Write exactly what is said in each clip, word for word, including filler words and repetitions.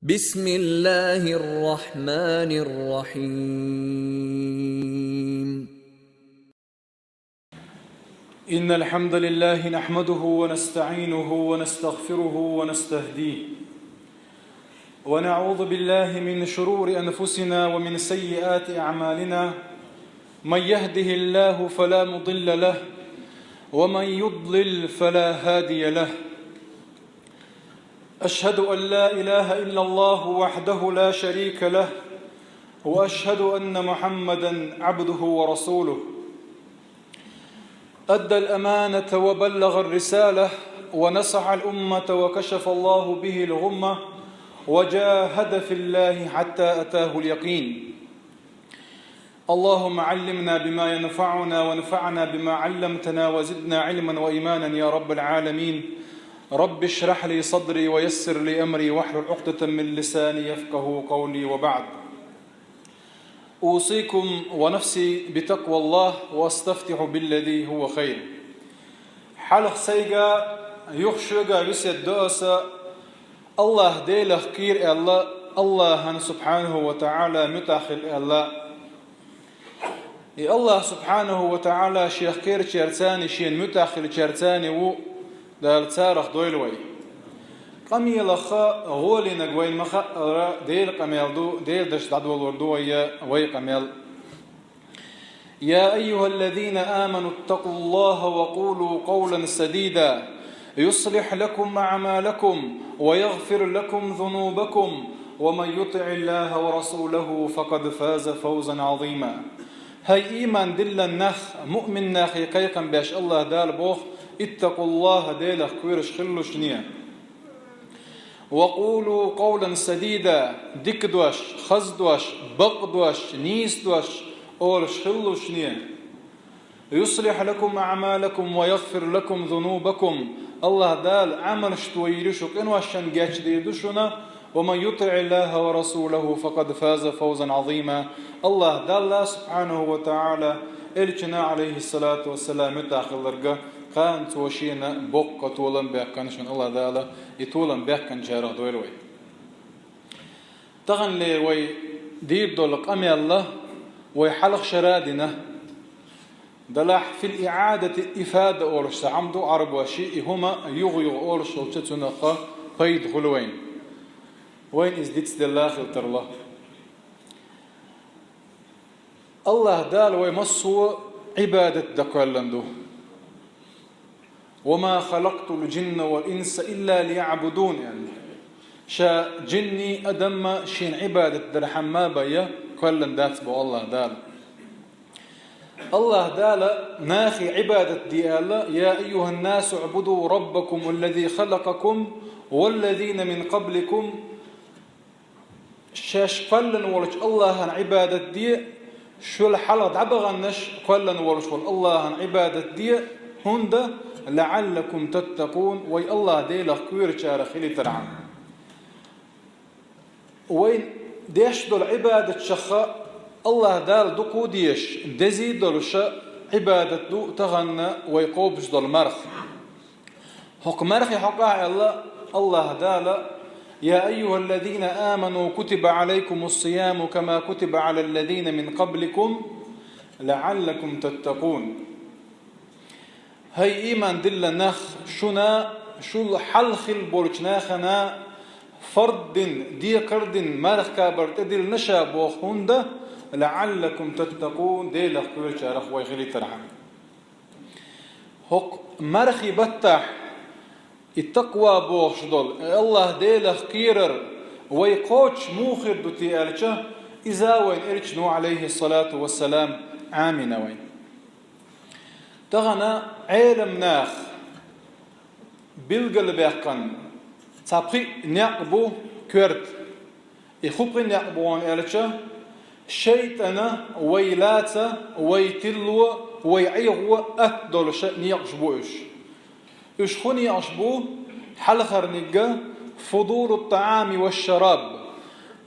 بسم الله الرحمن الرحيم. إن الحمد لله نحمده ونستعينه ونستغفره ونستهديه، ونعوذ بالله من شرور أنفسنا ومن سيئات أعمالنا. من يهده الله فلا مضل له، ومن يضلل فلا هادي له. أشهد أن لا إله إلا الله وحده لا شريك له، وأشهد أن محمدا عبده ورسوله. أدى الأمانة وبلغ الرسالة، ونصح الأمة، وكشف الله به الغمة، وجاهد في الله حتى أتاه اليقين. اللهم علمنا بما ينفعنا، وانفعنا بما علمتنا، وزدنا علما وإيمانا يا رب العالمين. رب اشرح لي صدري، ويسر لي أمري، واحلل عقدة من لساني يفقه قولي، وبعد. أوصيكم ونفسي بتقوى الله، وأستفتح بالذي هو خير. Хьалха сайга, юха шуга весет до аса, Аллаха Делах кхера аьлла, Аллахана субхьанаху ва таӀала муьтӀахь хила аьлла. И Аллах субхьанаху ва таӀала шех кхерачаьрца а, шена муьтӀахь хилачаьрца а ву, Дала царах дойла вай. Къамелах гӀолийнарг вайна ма хаъара, Делан къамел ду, Делан дашца дӀадолор ду вай, вай къамел. يا أيها الذين آمنوا اتقوا الله وقولوا قولا سديدا يصلح لكم أعمالكم ويغفر لكم ذنوبكم ومن يطع الله ورسوله فقد فاز فوزا عظيما. ХӀай иман диллина нах, муъмин нахе кхайкхам беш Аллаха Дала боху: اتقوا الله, Делах кхоьруш хила шуна. وقولوا قولا سديدا, дика дош, хаза дош, бакъ дош, нийса дош олуш хила шуна. يصلح لكم أعمالكم ويغفر لكم ذنوبكم. Аллаха Дала Ӏамалш тойийр ю, шун къиношна гечдийр ду шуна. ومن يطع الله ورسوله فقد فاز فوزا عظيما. Аллаха Далла субхьанаху ва таӀала, Элчана, Ӏалайхиссалату вассалам, муьтӀахь хилларга, кхана цо шена боккха толам баьккхина шуна. Аллаха Дала и толам баьккхинчарах дойла вай. Таханлера вай дийр долу къамел вай хьалха шарахь дина. Делахь في الإعادة إفادة олуш цхьа хӀума ду Ӏарбоша, и хӀума юха-юха олуш хилча, цунах пайда хуьлу вайна. Вайна иза дицделла хила тарло. Аллаха Дала вай массо а Ӏибадат дан кхоьллина ду. وما خلقت الجن والإنس إلا ليعبدون, аьлла. Ша жинний, адамма шена Ӏибадат дархьама бен кхоьллина дац боху Аллаха Дала. Аллаха Дала нахе Ӏибадат де аьлла: يا أيها الناس اعبدوا ربكم الذي خلقكم والذين من قبلكم. Шаьш кхоьллина волчу Аллахана Ӏибадат де, шул хьалха дӀабаханнаш кхоьллина волуш волу Аллахана Ӏибадат де, хӀунда, لعلكم تتقون, вай Аллаха Делах кхоьручарах хилийтархьама. Вай деш долу Ӏибадатчех Аллаха Дала дукха а дезаш, дезий долуша Ӏибадат ду таханна вай кхобуш долу марха. ХӀокху мархи хьокъехь аьлла Аллаха Дала: يا أيها الذين آمنوا كتب عليكم الصيام كما كتب على الذين من قبلكم لعلكم تتقون. ХӀай иман диллина нах, шуна шул хьалха хилла болчу нахана фард дина, декхар дина марха кхабар тӀедиллина ша боху, хӀунда, لعلكم تتقون, Делах кхоьручарах вай хилийтархьама. ХӀокху мархи баттахь и такъва бохуш долу, и Аллаха Делах кхерар вай кхоччуш муха хир ду те аьлча, иза вайна Элчано, Ӏалайхиссалату вассалам, Ӏамийна вайна. Тахана Ӏелам наха билгалбаьккхина цхьа пхи некъ бу коьрта. И хӀун пхи некъ бу аьлча, шайтӀана вай лаца, вай тилла, вай Ӏехо атта долуша некъаш бу уьш. Уьш хӀун некъаш бу? Хьалхарниг فضول الطعام والشراب,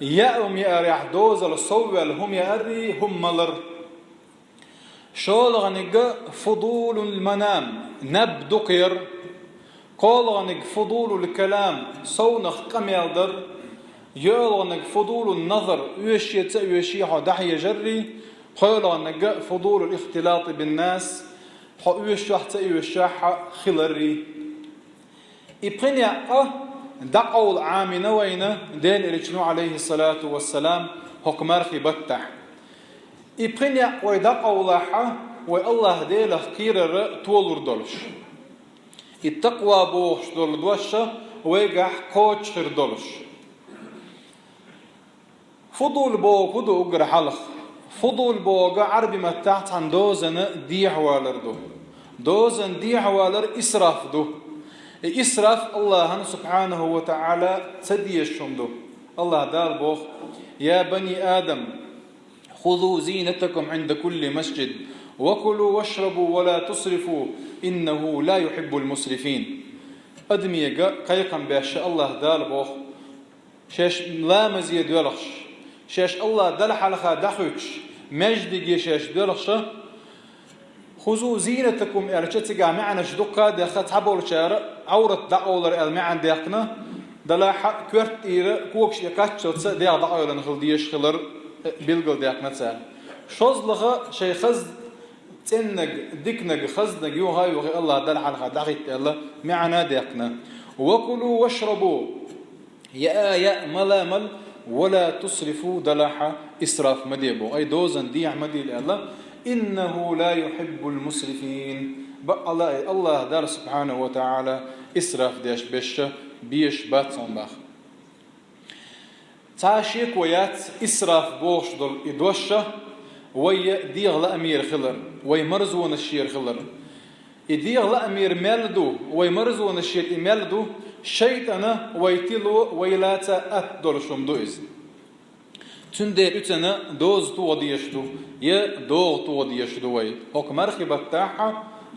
яа хӀума яарехь дозалла совваьлла хӀума яаррий, хӀума малар. ШолгӀаниг فضول المنام, наб дукха яр. КхоалгӀаниг فضول الكلام, совнах къамел дар. ЙоьалгӀаниг фудулун назар, оьшуш а ца оьшуш а хьо дӀахьежаррий, кхоалгӀаниг фудулул ихтилати бин нас, хьо оьшуш а ца оьшуш а хиларрий. И пхи некъ дӀакъовла Ӏамийна вайна Делан Элчано, Ӏалайхи ссалату вассалам, хӀокху мархий баттахь. И пхи некъ вай дӀакъовлахь, вай АллахӀ Делах кхерар толур долуш. И такъва бохуш долу дош вайгахь кхочуш хир долуш. Фудул бохург хӀун ду уггар хьалха? Фудул бохург Ӏаьрби маттахь цхьана дозанна дехьавалар ду. Дозанна дехьавалар исраф ду. И исраф АллахӀана, субхьанаху ва таӀала, ца дезаш хӀума ду. АллахӀ Дала боху: «Я бани Адам, хузу зинатакум Ӏинда кулли масджид, ва кулу вашрабу ва ла тусрифу, иннаху ла юхиббул мусрифин». Адамега кхайкхам беш АллахӀ Дала боху: шаьш ламазе доьлхуш, шаьш АллахӀ Далла хьалха дӀахуьттуш, маьждиге шаьш доьлхуш, «Хузу зинатакум» аьлча, цигахь маьӀнаш дуккха а даьккхина, цхьаболчара Ӏаврат дӀакъовлар аьлла маьӀна даьккхина, делахь а коьрта тӀера когаш тӀе кхаччалц дегӀ дӀакъовлина хила дезаш хилар билгалдаьккхина цара. ШозлагӀа шайн хаза цӀеннаг, диканаг, хазнаг юха а юхий АллахӀ Далла хьалха дӀахӀитта аьлла маьӀна а даьккхина. «Ва кулу вашрабу». Яа, яа, мала, мала, «ва ла тусрифу», делахь а исраф ма де боху. Ай, дозанна дехьа ма дийла аьлла. «Иннаху ла юхиббул мусрифин». Баккъала а, АллахӀ Дала, субхьанаху ва таӀала, исраф деш берш безаш бац хьуна боху. Цхьа шеко яц исраф бохуш долу и дош вай дегӀан лаамера хилар, вай марзонашера хилар. И дегӀан лаамера мел ду, вай марзонашера и мел ду, шайтӀана вай тило, вай лаца атта долуш хӀума ду иза. Цундела оцунна доза тоха дезаш ду, я догӀа тоха дезаш ду вай. ХӀокху мархий баттахь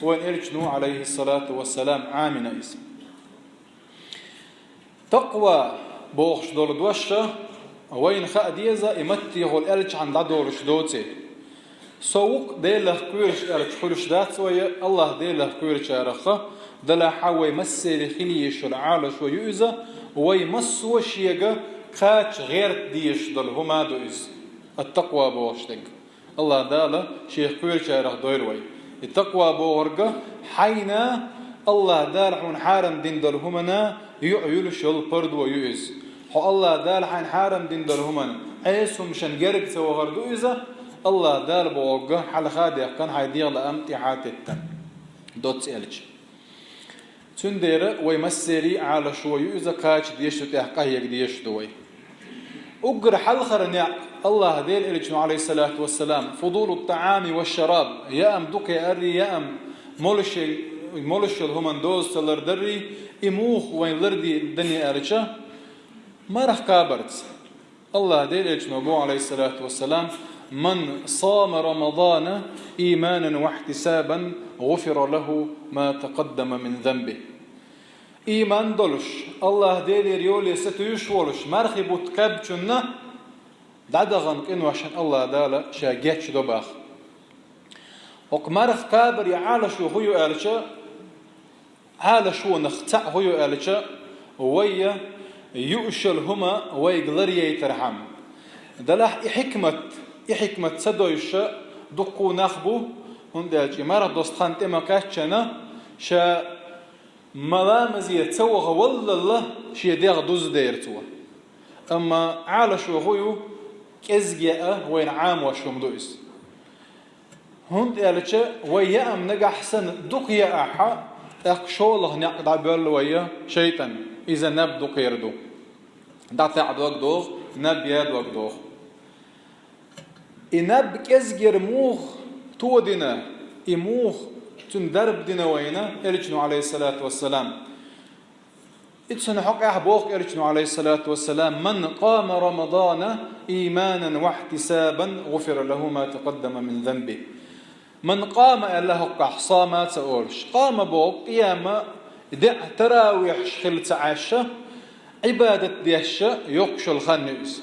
вайн Элчано, Ӏалайхи ссалату вассалам, Ӏамийна иза. Такъва бохуш долу дош вайна хаа деза, и маттехула аьллачхьана дӀадолуш доций. Со ву-кх Делах кхоьруш аьлча хуьлуш дац вай, АллахӀ Делах кхоьручарах, делахь а вай массеран хила езаш йолу Ӏалашо ю иза, вай массо а шега кхача гӀерта дезаш долу хӀума а ду иза. Ат-такъва бохуш дерг. АллахӀ Дала Шех кхоьручарах дойла вай. И такъва бохург хьайна АллахӀ Дала хьуна хьарам дина долу хӀуманна юкъа юьллуш йолу пардо ю иза. Хьо АллахӀ Дала хьайна хьарам дина долу хӀуманна Ӏеса хӀуманашна герга ца вахар ду иза, АллахӀ Дала бохург хьалха а даьккхина, хьайн дегӀан лаам тӀаьхьа а теттина. Доцца аьлча. Цундела вай массеран а Ӏалашо ю иза, кхача дезаш ду, тӀехь къахьега дезаш ду вай. Уггар хьалхара некъ, АллахӀ Делан Элчано, Ӏалайхи ссалату вассалам, фудулу ттаӀами ва шшараб, яам дукха яаррий, яам молуш, молуш йолу хӀуманна доза ца лардаррий, и муха вайна лардан деза аьлча, марха кхабарца. АллахӀ Делан Элчано боху, Ӏалайхи ссалату вассалам: «Ман сама Рамадана ийманан ва ихьтисабан, гӀуфира лаху ма такъаддама мин занбих». Ийман долуш, АллахӀ Делера йоле сатуьйсуш волуш, мархий бутт кхаьбначунна дӀадахана къиношна АллахӀ Дала Ша гечдо боху. ХӀокху марха кхабаран Ӏалашо хӀун ю аьлча, Ӏалашонах цхьаъ хӀун ю аьлча, вай юуш йолу хӀума вайга ларъяйтархьама. Делахь и хьикмат, и хьикмат ца дойша дуккха нах бу, хӀунда аьлча и марха доста хан тӀе ма-кхаьччана, ша ма ламазе ца ваха валлалла, шен дегӀ дуза дера цо. Амма Ӏалашо хӀун ю, кӀезиг яа вайна Ӏамош хӀума ду иза. ХӀунда аьлча вай яам нагахь санна дукха яахь, тӀаккха шолгӀа некъ дӀабоьллу вай шайтӀан, иза наб дукхера ду. ДӀатаӀа дог доху, наб яа дог доху. И наб кӀезгера муха тодина, и муха цуьнан дарба дина вайна Элчано, Ӏалайхи ссалату вассалам. Иццунна хьокъехь боху Элчано, Ӏалайхи ссалату вассалам: «Ман къама Рамадана ийманан ва ихьтисабан, гӀуфира лаху ма такъаддама мин занбих». «Ман къама» аьлла хӀокхахь, «сама» ца олуш. «Къама» боху къияма деа таравихьаш хилла ца Ӏаьшша, Ӏибадат дешша йоккхуш йолу хан ю иза.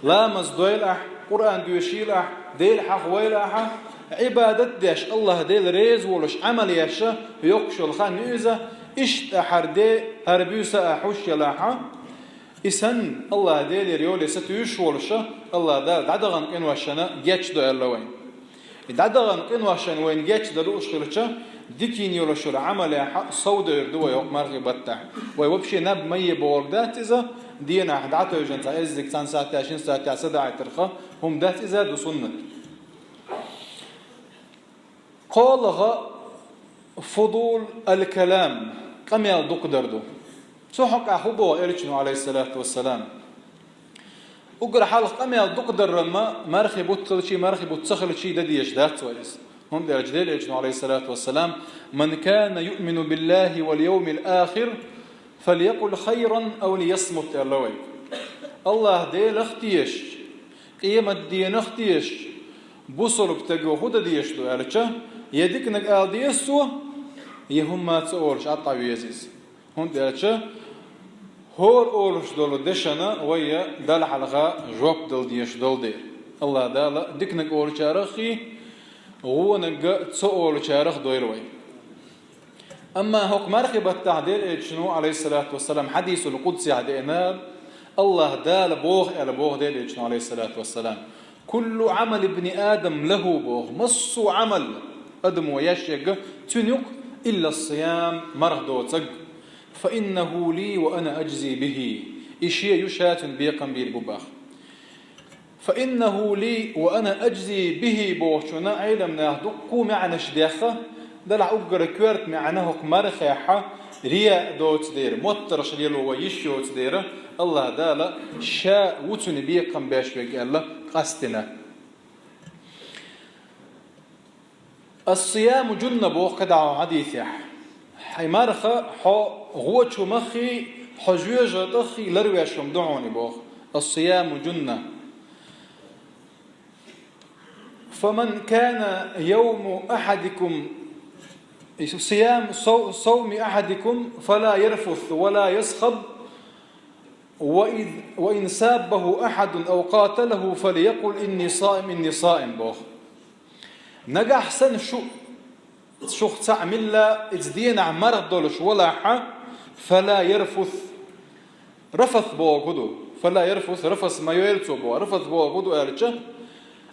Ламаз дойла ахь, Къуръан доьшийла ахь, Дела хьахавойла ахьа, Ӏибадат деш, АллахӀ Дела реза волуш Ӏамал ешша йоккхуш йолу хан ю иза, иштта хӀара де, хӀара буьйса а хьуш елахьа, И санна АллахӀ Делера йоле сатуьйсуш волуша, АллахӀ Дала дӀадахана къиношна гечдо аьлла вайн. И дӀадахана къиношна вайн гечдан лууш хилча, дикина йолуш йолу Ӏамалехьа совдевр ду вай хӀокху мархи баттахь. Вай вообще наб ма е бохург дац иза, денахь дӀатевжина цхьа эззиг цхьана сахьтехь, шина сахьтехь садаӀийтарха хӀума дац иза, ду суннат. КхоалгӀа фудул аль-калам, къамел дукха дар ду. Цу хьокъехь хӀун боху Элчано, алейхиссалату вассалам? Уггар хьалха къамел дукха дарра ма, мархи бутт хилчий, мархи бутт ца хилчий дан дезаш дац вай иза. ХӀунда аьлча Делан Элчано, алейхиссалату вассалам: «Ман кана юъмину биллахи вал йовмил ахир, фальякъул хайран ав лиясмут», аьлла вай. АллахӀ Делах тешаш, къематденах тешаш, бусалба стага хӀун дан дезаш ду аьлча, я диканиг ала деза цо, я хӀумма ца олуш Ӏад Ӏа веза иза. ХӀунда аьлча хӀора олуш долу дешна вай Далла хьалха жоп дала дезаш долу дела. АллахӀ Дала диканиг олучарах а, вониг ца олучарах а дойла вай. Амма хӀокху мархи баттахь Делан Элчано, алейхиссалату вассалам, хьадисул къудсехь деана, АллахӀ Дала боху аьлла боху Делан Элчано, алейхиссалату вассалам: «Куллу Ӏамали бни Адам лаху», боху. Массо а Ӏамал адамо еш ерг цуьнан ю-кх, «илла ас-сиям», марха доцург. «Фа иннаху ли ва ана аджзи бихи». И шен ю, ша цуьнан бекхам бийр бу боху. «Фа иннаху ли ва ана аджзи бихи» бохучунна Ӏеламнаха дуккха а маьӀнаш дехна, делахь уггар коьрта маьӀна хӀокху мархехь рияъ доцу дела, моттаргӀаш лело вай йиш йоцу дела, АллахӀ Дала ша ву цуьнан бекхам беш верг аьлла къастийна. «Ас-сияму джунна», боху кхидӀа хьадисехь. Хьайн марха хьо гӀочу маххий, хьо жоьжахатаххий ларвеш хӀума ду хьуна боху. «Ас-сияму джунна». «Фаман кана йовму ахьадикум, сиям сов-, совми ахьадикум, фала ярфус, вала ясхаб, ва ин, ва ин саббаху ахьадун ав къаталаху, фалякъул: инни саим, инни саим», боху. Нагахь санна шу, шух цхьаъ милла иза денахь марха долуш валахьа, фала ярфус. Рафас боху ду. Фала ярфус, рафас ма йойла цо боху. Рафас боху ду аьлча,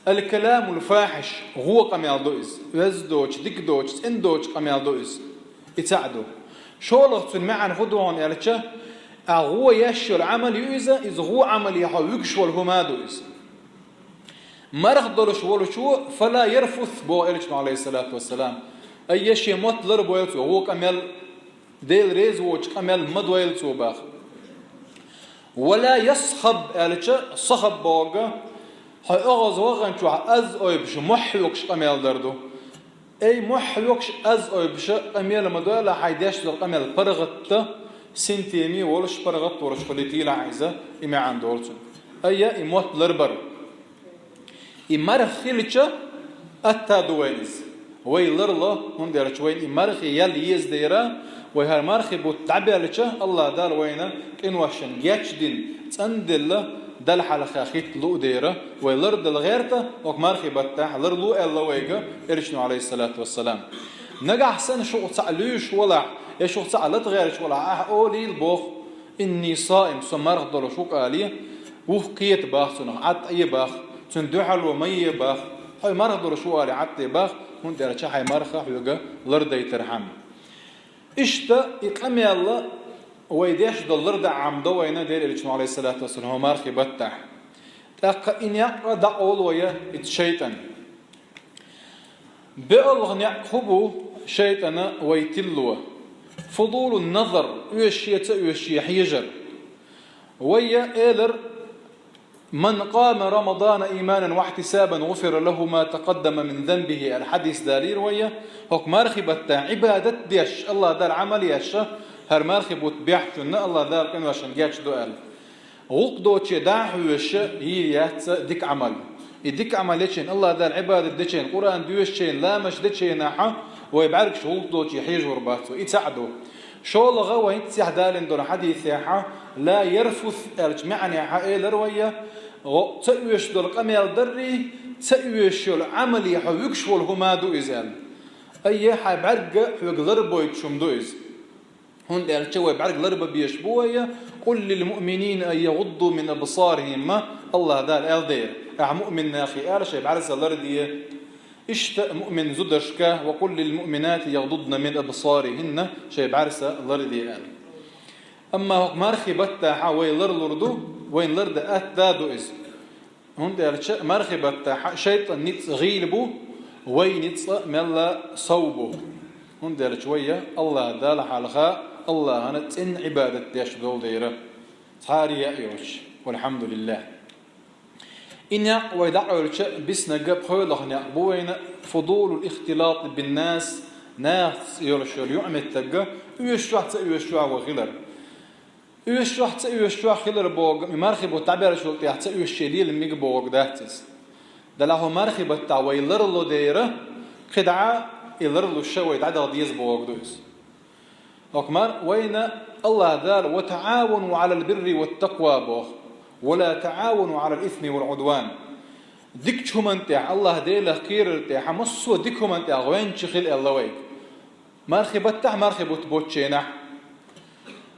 аль-каламул фахиш, гӀо къамел ду иза. Оьзда доцу, дика доцу, цӀена доцу къамел ду иза. И цхьаъ ду. ШолгӀа цуьнан маьӀна хӀун ду хьуна аьлча, а гӀо еш йолу Ӏамал ю иза, иза гӀо Ӏамале хьо вуьгуш волу хӀума ду иза. Марха долуш волчо, фала ярфус, боху Элчано, алейхиссалату вассалам. Айя, шен мотт ларбойла цо, гӀо къамел, Дела реза воцу къамел ма дойла цо боху. Вала ясхаб аьлча, сахаб боху, хьо оьгӀаз вахана чохь аз ойбуш, мохь хьоькуш къамел дар ду. Эй, мохь хьоькуш, аз ойбуш къамел ма дойла, хьайн деш долу къамел паргӀатта, синтеме волуш, паргӀат волуш хилийтийла хьан иза, и маьӀна долу цуьнан. Айя, и мотт ларбар. И марха хилча, атта ду вайна иза. Вай ларло, хӀунда аьлча вайна и мархи ял еза дера, вай хӀара мархи бутт дӀабаьлча, АллахӀ Дала вайна къиношна гечдина, цӀанделла, Далла хьалха хӀитта луу дера, вай лардала гӀерта, хӀокху мархи баттахь ларло аьлла вайга Элчано, алейхиссалату вассалам. Нагахь санна шух цхьаъ луьйш валахь, я шух цхьаъ лата гӀерташ валахь, ахь олийла боху: «Инни саим, со марха долуш ву-кх», алий, вухкхета боху цунах, Ӏад Ӏе боху, цуьнан дуьхьало ма е боху, хьо марха долуш ву алий, Ӏад Ӏе боху, хӀунда аьлча хьайн марха хьоьга лардайтархьама. Иштта и къамел вай деш долу лардан Ӏамадо вайна Делан Элчано, алейхиссалату вассалам, хӀокху мархи баттахь. ТӀаккха и некъ дӀакъовлу вай, иза шайтӀан. БоьалгӀа некъ хӀун бу шайтӀана вай тилло? Фудулун назар, оьшуш я, ца оьшуш я хьежар. Вай элира: «Ман къама Рамадана иманан ва ихьтисабан, гӀуфира лаху ма такъаддама мин занбихи», аьлла хьадис далийра вай. ХӀокху мархи баттахь Ӏибадат деш, АллахӀ Дала Ӏамал еш, хӀара мархи бутт бехначунна АллахӀ Дала къиношна гечдо аьлла. ГӀуллакх доцче дӀа а хьоьжуш, йийр яц дика Ӏамал. И дика Ӏамал ечийн, АллахӀ Дала Ӏибадат дечийн, Къуръан доьшучийн, ламазаш дечийнахьа, вай бӀаьргаш гӀуллакх доцче хьежор бац вай. И цхьаъ ду. ШолгӀа вай хӀинццехь далийна долу хьадисехьа, «ла ярфус» аьллачу маьӀнехьа элира вай, гӀо-, ца оьшуш долу къамел даррий, ца оьшуш йолу Ӏамале хьо вуьгуш волу хӀума ду иза аьлла. Айя, хьайн бӀаьрг хьоьга ларбойтуш хӀума ду иза. ХӀунда аьлча вай бӀаьрг ларбан безаш бу вай, قل للمؤمنين أن يغضوا من أبصارهم, ма Аллаха Дала аьлла дера, ахьа муъминашка ала шоай бӀаьрса ларде. Иштта муъмин зударшка, وقل للمؤمنات يغضضن من أبصارهن, шоай бӀаьрса ларде аьлла. Амма хӀокху мархий баттахь вай ларлур ду, вайна лардан атта ду иза. ХӀунда аьлча мархий баттахь шайтӀан ницкъ гӀийла бу, вай ницкъ мелла сов бу. ХӀунда аьлча вай Аллаха Дала хьалха, Аллахьана цӀена Ӏибадат деш долу дера. Цхьа а рияъ йоцуш. Валхьамдулиллах. И некъ вай дӀакъевлча биснарг пхоьалгӀа некъ бу вайна, فضول الاختلاط بالناس, нахаца йолуш йолу юкъаметтиг, оьшучохь а, ца оьшучохь а вай хилар. Оьшучохь а, ца оьшучохь а хилар бохург, и мархий бутт дӀабаьллачул тӀаьхьа ца оьшучу лела мега бохург дац иза. Делахь хӀокху мархий баттахь вай ларло дера, кхидӀа и ларлуш вай дӀадаха деза бохург ду иза. ХӀокху мар-, вайна Аллаха Дала: وتعاونوا على البر والتقوى боху, ولا تعاونوا على الإثم والعدوان. Дикачу хӀуманна тӀехь, Аллаха Делах кхерар тӀехь, массо а дика хӀуманна тӀехь гӀоьнча хила аьлла вайга. Мархий баттахь, мархий бутт боцчу хенахь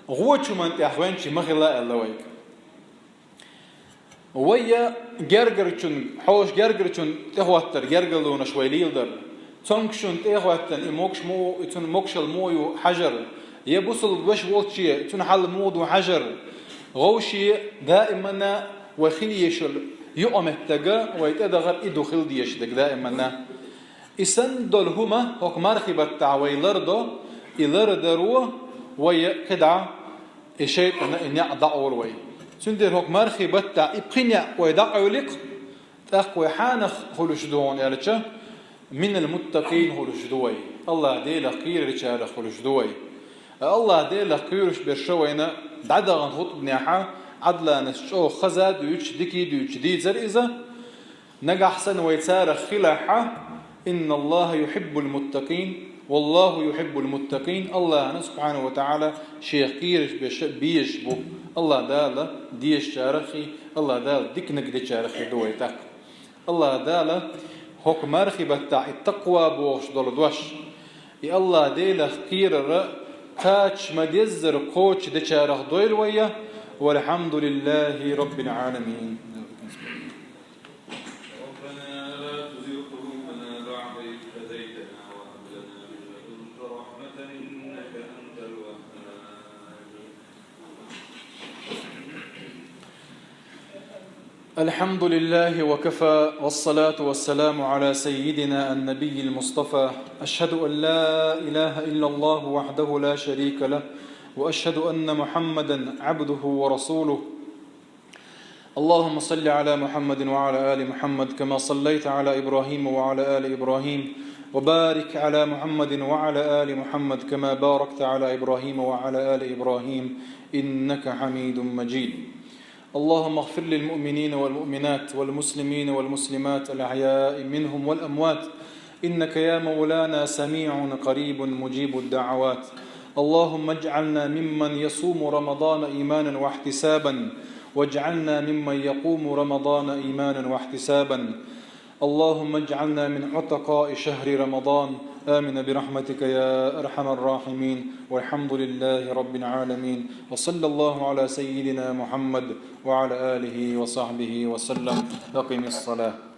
гӀочу хӀуманна тӀехь гӀоьнча ма хила аьлла вайга. Вай гергарчун, хьошан гергарчун тӀехӀоттар, гергарлонаш вай леладар. Цомгушчун тӀехӀоьттина, и могуш муха, и цуьнан могушалла муха ю хьажар, я бусалба веш волче цуьнан хьал муха ду хьажар. Вовшийн даиманна вай хила езаш йолу юкъаметтиг, вай тӀедахар и ду хила дезаш дерг даиманна. И санна долу хӀума хӀокху мархий баттахь вай лардо, и лардаро вай кхидӀа и шайтӀана и некъ дӀакъовлу вай. Цундела хӀокху мархий баттахь и пхи некъ вай дӀакъевликх, тӀаккха вай хьанах хуьлуш ду хьуна аьлча, من المتقين хуьлуш ду вай. Аллаха Делах кхерарчарах хуьлуш ду вай. Аллаха Делах кхоьруш берш вайна дӀадахана хутбанехь Ӏаднанас чӀогӀа хаза а дуьйцуш, дика а дуьйцуш дийцира иза. Нагахь санна вай царах хилахь, إن الله يحب المتقين, والله يحب المتقين, Аллахьана, субхьанаху ва таӀала, шех кхераш берш безаш бу. Аллаха Дала дезачараххий, Аллаха Дала диканиг дечараххий ду вай тӀаккха. Аллаха Дала хӀокху мархий баттахь и такъва бохуш долу дош, и Аллаха Делах кхерар кхача ма-деззара кхочушдечарах дойла вай. والحمد لله رب العالمين. ربنا لا تزغ قلوبنا بعد إذ هديتنا وهب لنا من لدنك رحمة إنك أنت الوهاب. الحمد لله وكفى، والصلاة والسلام على سيدنا النبي المصطفى. أشهد أن لا إله إلا الله وحده لا شريك له، وأشهد أن محمدا عبده ورسوله. اللهم صل على محمد وعلى آل محمد كما صليت على إبراهيم وعلى آل إبراهيم، وبارك على محمد وعلى آل محمد كما باركت على إبراهيم وعلى آل إبراهيم إنك حميد مجيد. اللهم اغفر للمؤمنين والمؤمنات والمسلمين والمسلمات الأحياء منهم والأموات، إنك يا مولانا سميع قريب مجيب الدعوات. اللهم اجعلنا ممن يصوم رمضان إيمانا واحتسابا، واجعلنا ممن يقوم رمضان إيمانا واحتسابا. اللهم اجعلنا من عتقاء شهر رمضان. آمين برحمتك يا أرحم الراحمين. والحمد لله رب العالمين. وصلى الله على سيدنا محمد وعلى آله وصحبه وسلم. أقم الصلاة.